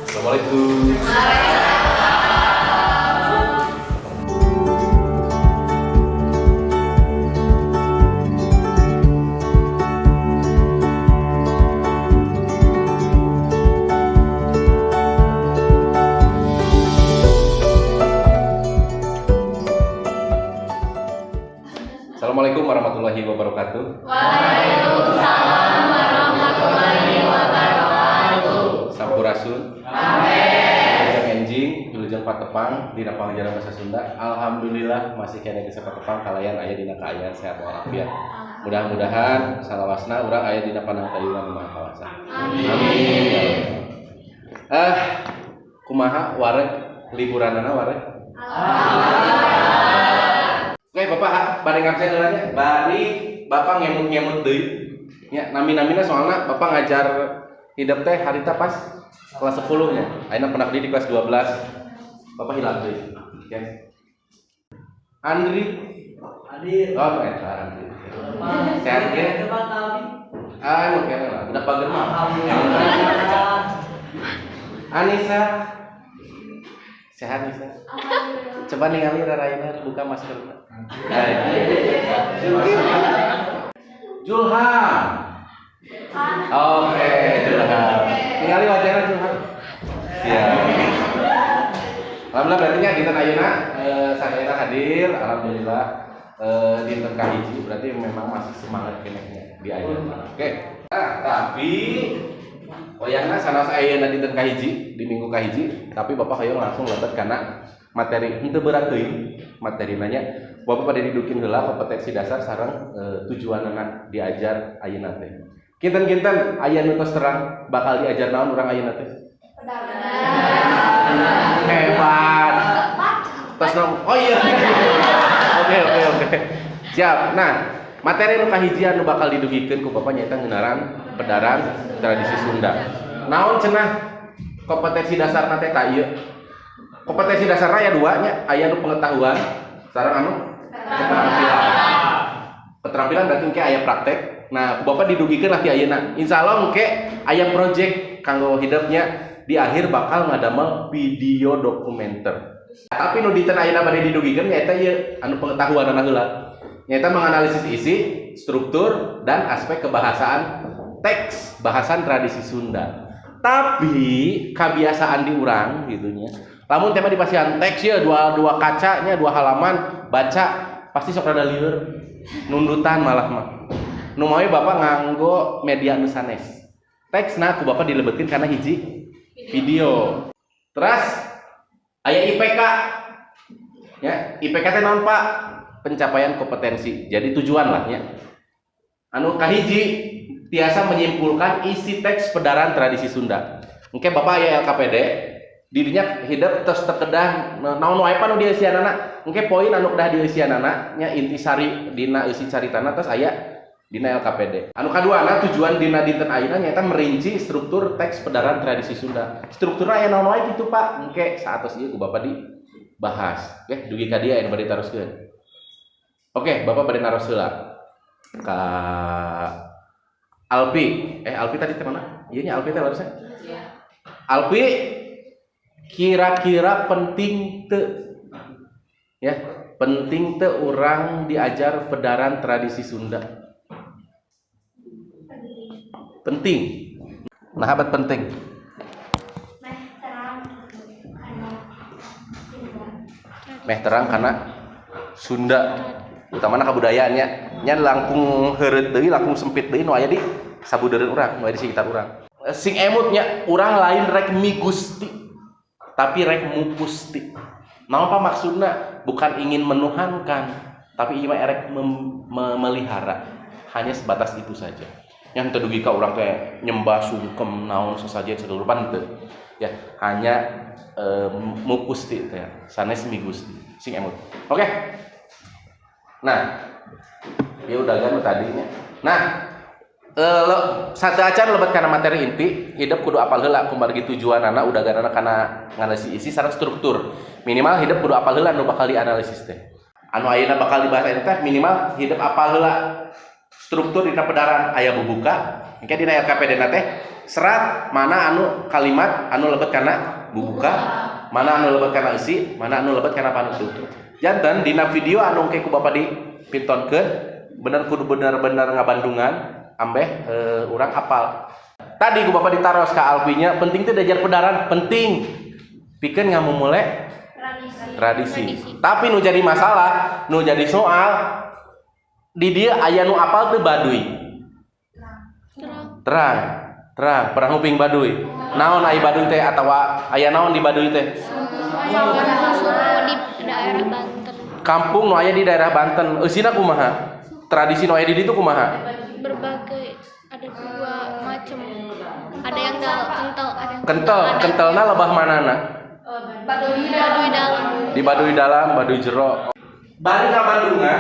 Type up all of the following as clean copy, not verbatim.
Assalamualaikum. Assalamualaikum warahmatullahi wabarakatuh. Waalaikumsalam warahmatullahi wabarakatuh. Sampurasun. Wilujeng enjing, wilujeng patepang dina pangajaran bahasa Sunda. Alhamdulillah masih keneh bisa patepang kalayan aya dina kaayaan sehat walafiat. Mudah-mudahan salawasna urang aya dina panangtayungan Maha Kawasa. Amin. Amin. Ya Allah. Ah, kumaha wareg liburanana wareg? Oke, Bapak bade ngabsen heula nya. Bari Bapak ngemut-ngemut deui. Nya nami-namina soalna Bapak ngajar hidep teh harita pas kelas 10 nya. Ayeuna pernah di kelas 12. Bapak hilang deui. Oke. Andri. Hadir. Oh, eta Andri. Sehat ge? Ah, emang kene lah. Budak pager mah. Alhamdulillah. Anissa. Sehat, Nisa? Coba ningali raraina buka maskerna. Julham. Oke, Julham. Ningali wajahna Julham. Siap. Alhamdulillah berarti nya dinten ayeuna sadayana hadir, alhamdulillah dinten kahiji berarti memang masih semangat keneh nya diajar. Oke. Nah, tapi wayahna sanaos ayeuna dinten kahiji di minggu kahiji, tapi Bapak hoyong langsung lebet kana materi, henteu berat teuing materi nanya. Bapak pada didukin heula kompetensi dasar sareng tujuanana diajar ayeuna teh. Kinten-kinten aya nu tos terang bakal diajar naon urang ayeuna teh? Hebat. Tos nom. Oh iya. Oke. Siap. Nah, materi nu kahijian nu bakal didugikeun ku Bapak nyaeta ngeunaan pedaran tradisi Sunda. Naon cenah kompetensi dasarna teh ta ieu? Kompetensi dasarna aya dua nya, aya nu pengetahuan sareng anu keterampilan. Keterampilan berarti engke aya praktek. Nah, ku Bapak didugikeun lah ti ayeuna. Insyaallah engke aya project kanggo hidupnya di akhir bakal ngadamel video dokumenter. Tapi nu dinten ayeuna bade didugikeun nyaeta ieu anu pengetahuanana heula. Nyaeta menganalisis isi, struktur, dan aspek kebahasaan teks bahasan tradisi Sunda. Tapi kebiasaan di urang gitu nya. Lamun tema dipasihan teks ya dua dua kacanya dua halaman baca pasti sok rada lieur, nundutan malah mah. Nu mawi Bapak nganggo media nu sanes. Teksna ku Bapak dilebetkeun kana hiji video. Terus aya IPK. Ya, IPK teh naon, Pak? Pencapaian kompetensi. Jadi tujuan lah nya. Anu kahiji tiasa menyimpulkan isi teks pedaran tradisi Sunda. Engke Bapak aya LKPD, dirinya hidep tos teu kedah naon wae pa nu dieusianana. Engke poin anu kedah dieusianana nya intisari dina eusi caritana tos aya dina LKPD. Anu kaduana tujuan dina dinten ayeuna nyaeta merinci struktur teks pedaran tradisi Sunda. Strukturna aya naon wae kitu, Pak? Engke saatos ieu ku Bapak dibahas. Oke, dugi ka dieu anu bade taroskeun. Oke, Bapak bade naros heula ka Alpi. Eh, Alpi tadi teh mana? Ieu nya Alpi teh harusnya. Alpi, kira-kira penting teu ya, penting teu urang diajar pedaran tradisi Sunda? Penting. Nah, abad penting. Meh terang karena Sunda. Meh terang karena Sunda, utamana kabudayaannya nya langkung heureut deui, langkung sempit deui nu aya di sabudeureun urang, nu aya di sekitar urang. Sing emut nya, urang lain rek migusti tapi rek mupusti. Naon apa maksudna? Bukan ingin menuhankan, tapi ieu mah erek memelihara, hanya sebatas itu saja. Yang teu dugi ka urang teh nyembah, sungkem, naon sesajen selurupan teu ya, hanya mupusti teh, sanes migusti. Sing emut. Oke. Nah, ya udah kan tadinya. Nah, lo, satu acan lebet kana materi inti, hidep kudu apal heula kumargi tujuanana udaganana kana nganalisis isi sareng struktur. Minimal hidep kudu apal heula nu bakal dianalisis teh. Anu ayeuna bakal dibahas ayeuna teh minimal hidep apal heula struktur dina pedaran, aya bubuka. Engke dina LKPD na teh serat mana anu kalimat anu lebet kana bubuka, mana anu lebet kana eusi, mana anu lebet kana panutup. Janten dina video anu engke ku Bapak dipintonkeun bener kudu bener-bener ngabandungan ambeh urang apal. Tadi ku Bapak ditaros ka Alpinya, penting teh diajar pedaran, penting. Pikeun ngamumule Tradisi. Tradisi. Tapi nu jadi masalah, nu jadi soal di dieu aya nu apal teu Baduy? Terang. Terang. Terang, pernah nguping Baduy. Naon ai Baduy teh atawa aya naon di Baduy teh? Suku di daerah Banten. Kampung nu aya di daerah Banten. Eusina kumaha? Tradisi nu aya di ditu kumaha? Berbagai, ada dua macam. Ada yang kental, ada yang Kental, ada kentalna lebah manana? Baduy, Baduy dalam. Di Baduy dalam, Baduy jero. Bari ka Bandungan,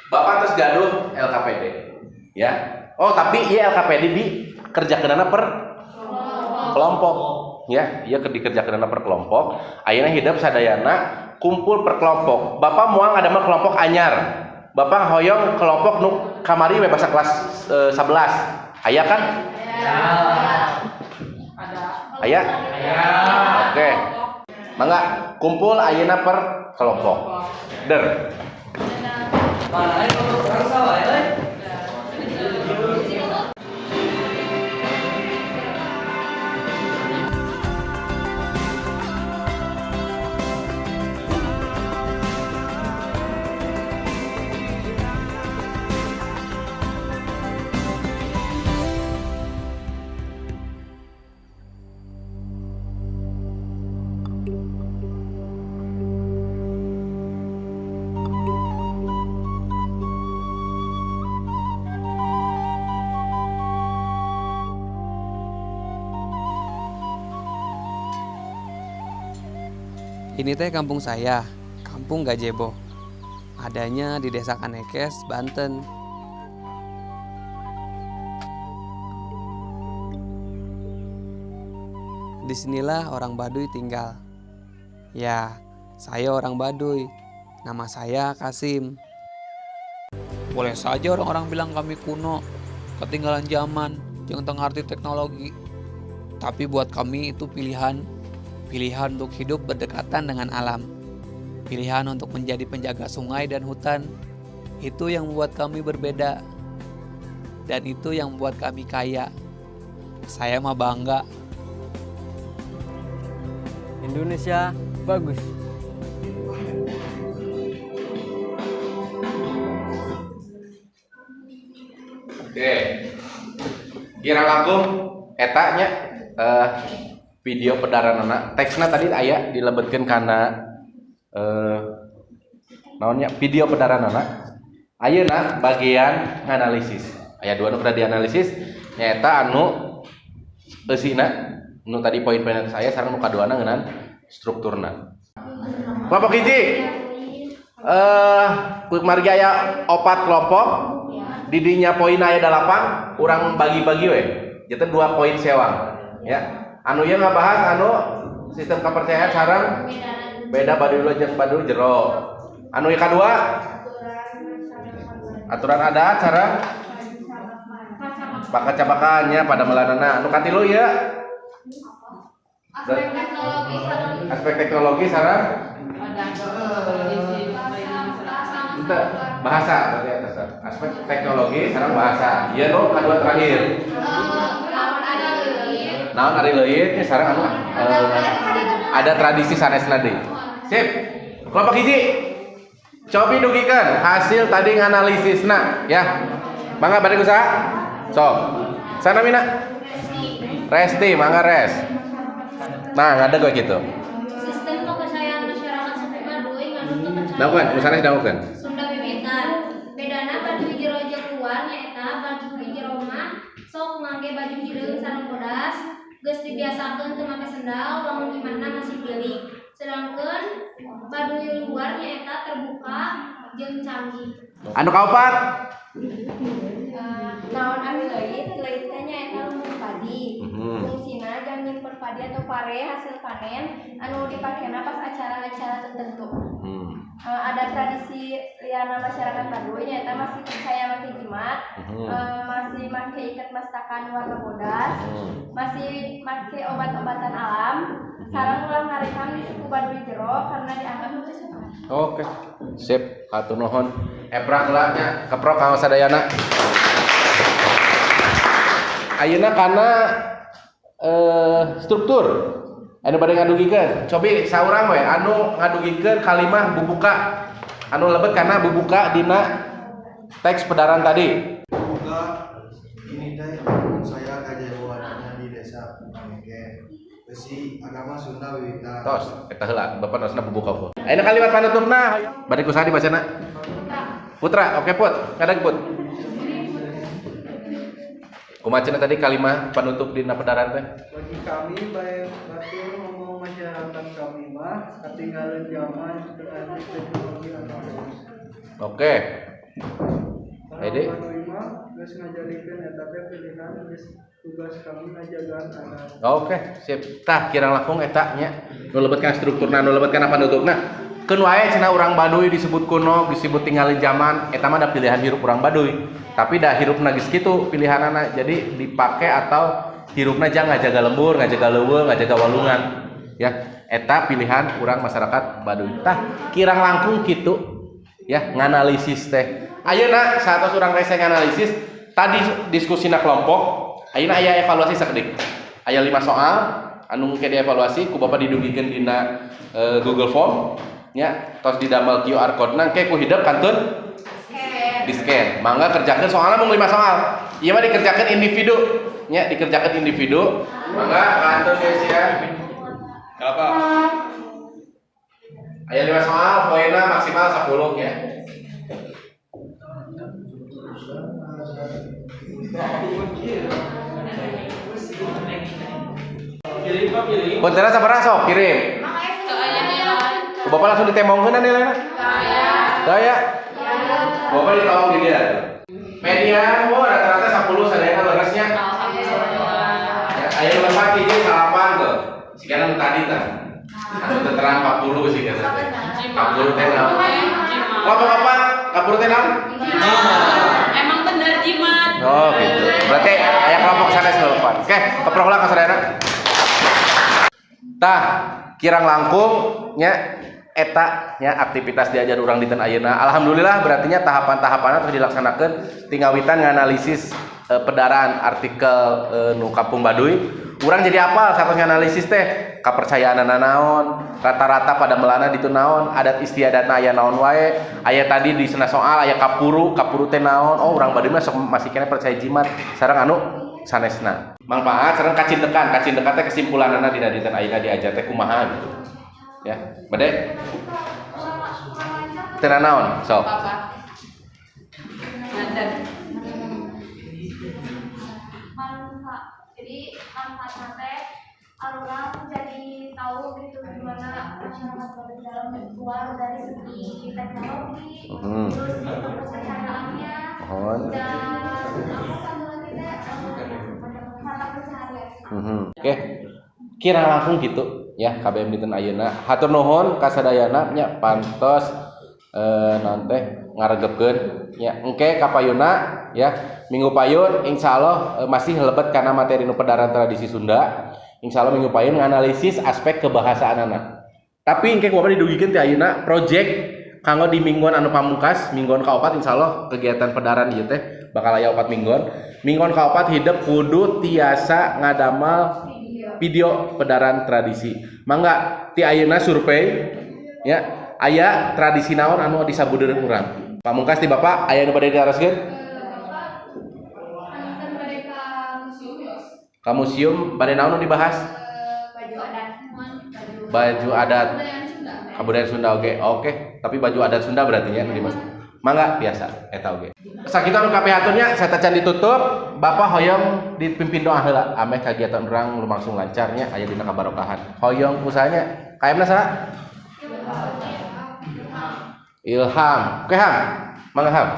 Bapak terus gaduh LKPD. Ya. Oh, tapi iya LKPD dikerjakeunana per kelompok. Ya, iya dikerjakeunana per kelompok. Ayeuna hidep sadayana kumpul per kelompok. Bapak moal ngadamel kelompok anyar. Bapak hoyong kelompok nu kamari we basa kelas 11. Aya kan? Aya? Oke. Mangga kumpul ayeuna per kelompok. Der. Mana itu orang sawah ya? Eh? Ini teh kampung saya, Kampung Gajeboh. Adanya di Desa Kanekes, Banten. Disinilah orang Baduy tinggal. Ya, saya orang Baduy. Nama saya Kasim. Boleh saja orang-orang bilang kami kuno, ketinggalan zaman, jangan ngerti teknologi. Tapi buat kami itu pilihan, pilihan untuk hidup berdekatan dengan alam. Pilihan untuk menjadi penjaga sungai dan hutan. Itu yang membuat kami berbeda. Dan itu yang membuat kami kaya. Saya mah bangga. Indonesia bagus. Oke. Kirang langkung eta nya video pedaranana. Teksna tadi aya dilebetkeun kana naonnya video pedaranana. Ayeuna bagian nganalisis. Aya dua nu pernah dianalisis nyaeta anu eusina nu tadi poin-poin saya sareng nu kaduana ngeunaan strukturna. Kelompok hiji. Margi aya opat kelompok, didinya poin aya 8, urang bagi-bagi we. Jadi 2 poin sewang ya. Anu ieu ngabahas anu sistem kepercayaan sareng beda Baduy luar jeung Baduy jero. Anu ieu kadua aturan adat sareng baka-cabakannya pada melanana. Anu katilu ieu Aspek teknologi sareng aspek teknologi sareng Ente, bahasa berarti atas aspek teknologi sareng bahasa. Ieu nu kadua terakhir. Naon ari leuit. Naon ari leuit nya sareng anu ada tradisi sanesna deui. Sip. Kelompok hiji. Cobi dugikeun hasil tadi nganalisisna ya. Mangga bade usaha? Sok. Sana Mina? Resti, mangga Res. Nah, ngadeg we kitu. Sistem kepercayaan masyarakat suku Baduy nganut kepercayaan Dangukeun, nu sanes dangukeun. Sunda Wiwitan. Bedana Baduy jero jeung luar nyaeta Baduy jero mah sok ngangge baju hideung sareng bodas, geus dibiasakeun teu make sendal, wangun imahna masih bilik. Sedangkeun Baduy luar nyaeta terbuka jeung canggih. Anu kaopat? Naon ari leuit? Leuit teh nyaeta lumbung padi. Fungsina jang nyimpen padi atau pare hasil panen anu dipakena pas acara-acara tertentu. Ada tradisi liana masyarakat Baduy nyaeta masih percaya make jimat, masih make ikat mastakan warna bodas, masih make obat-obatan alam, sareng ulah ngarekam di suku Baduy Jero karena dianggap teu sopan. Oke, sip, hatur nuhun. Eprak lah nya, keprok kanggo sadayana. Ayeuna kana struktur anu bade ngadugikeun. Cobi saurang we anu ngadugikeun kalimah bubuka anu lebet kana bubuka dina teks pedaran tadi. Buka ini teh saya kajagoanana di desa Pangeke. Besi agama Sunda Wiwitan. Tos, eta heula, Bapak nosna bubuka pun. Ayeuna kalimat panutupna, bade ku saha dibacana? Putra, oke Put, kadang Put. Kumaha cenah tadi kalimat penutup dina pedaran teh? Bagi kami bae batur ngomong masyarakat kami mah ketinggalan zaman dengan teknologi atau Oke. Orang Ede? Baduy mah geus ngajalikeun eta teh pilihan, geus tugas kami ngajagaan adat. Oke, sip. Tah kirang langkung eta nya. Nu lebet kana strukturna, nu lebet kana panutupna. Keun wae cenah urang Baduy disebut kuno, disebut tinggalin zaman, eta mah da pilihan hirup urang Baduy. Tapi dah hirupna geus kitu pilihanana. Jadi dipake atau hirupna jangan ngajaga lembur, ngajaga leuweung, ngajaga walungan. Ya, eta pilihan urang masyarakat Baduy. Tah kirang langkung kitu ya nganalisis teh. Ayeuna saatos urang rese nganalisis tadi diskusina kelompok, ayeuna aya evaluasi sakedik. Aya 5 soal anu engke dievaluasi ku Bapak didugikeun dina Google Form nya, tos didamel QR code na, engke ku hidep kantun di scan. Mangga kerjakeun soalna, mung 5 soal. Ieu mah dikerjakeun individu nya, dikerjakeun individu. Mangga kantun guys ya. Apa? Aya 5 soal, poinna maksimal 10 ya. Kirim, Pak, kirim. Puntenna sabaraha sok kirim. Ku Bapak langsung ditembongkeun nilainya. Daya. Bapak ditolong di dia. Median, oh rata-rata 10 sadayana leresnya. Ya, aya nu lepat hiji salapan tuh. Sigana nu tadi tah. Anu teu terang 40 sih kana. 40 teh naon? Kelompok opat, 40 teh naon? Emang bener jimat. Oh gitu. Berarti aya kelompok sanes nu lepat. Oke, keprok lah ka sadayana. Tah, kirang langkung nya eta nya aktivitas diajar urang dinten ayeuna. Alhamdulillah berarti nya tahapan-tahapanna terus dilaksanakeun tingawitan nganalisis pedaran artikel nu Kampung Baduy. Urang jadi apal satu nganalisis teh kapercayaanana naon, rata-rata pada melana ditu naon, adat istiadatna aya naon wae, aya tadi di sana soal aya kapuru, kapuru teh naon. Oh, urang Baduy mah sok masih keneh percaya jimat sareng anu sanesna. Mangpaat sareng kacindekan, kacindekan teh kesimpulanana dina dinten ayeuna diajar teh kumaha gitu. Ya, bade teu naon sok. Ngadeg. Manfaat, jadi manfaatnya teh orang jadi tahu gitu gimana masyarakat Baduy dalam luar dari segi teknologi, terus sistem kepercayaannya, Mohon. Dan apa satu lagi teh, mata pencaharian. Oke. Kirang langkung gitu ya KBM dinten ayeuna. Hatur nuhun ka sadayana nya pantos naon teh ngaregepkeun nya. Engke kapayuna ya minggu payun insyaallah masih lebet kana materi nu pedaran tradisi Sunda. Insyaallah minggu payun nganalisis aspek kebahasaanana. Tapi engke ku Bapak didugikeun ti ayeuna project kanggo di mingguan anu pamungkas, mingguan kaopat insyaallah kegiatan pedaran ieu teh bakal aya 4 mingguan. Mingguan kaopat hidep kudu tiasa ngadamal video pedaran tradisi. Mangga ti ayeuna survei ya, aya tradisi naon anu disabudeureun urang. Pamungkas ti Bapak aya nu bade ditaroskeun? Anten mereka museum ya. Ka museum bade naon nu dibahas? Baju adat. Baju adat. Kebudayaan Sunda. Kebudayaan Sunda oke. Oke, tapi baju adat Sunda berarti nya nu dibahas. Mangga biasa eta oge. Sakitu anu kapihaturnya satacan ditutup, Bapak hoyong dipimpin doa heula ameh kagiatan urang lumangsung lancarnya aya dina kabarokahan. Hoyong usahanya KM-na saha? Ilham. Oke Ham. Mangga Ham.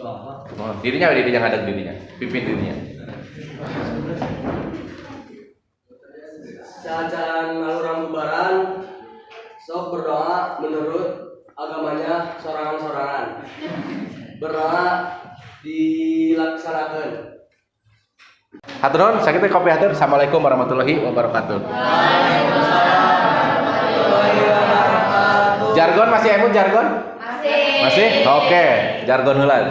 Oh, dirinya dirinya ngadeg dirinya. Pimpin dirinya. Jalan-jalan alurang bubaran. Sok berdoa menurut agamanya sorangan-sorangan. Berdoa dilaksanakan. Hatur nuhun, sakitu kopi hatur. Assalamualaikum warahmatullahi wabarakatuh. Jargon masih emut jargon? Masih. Masih? Oke, jargon heula.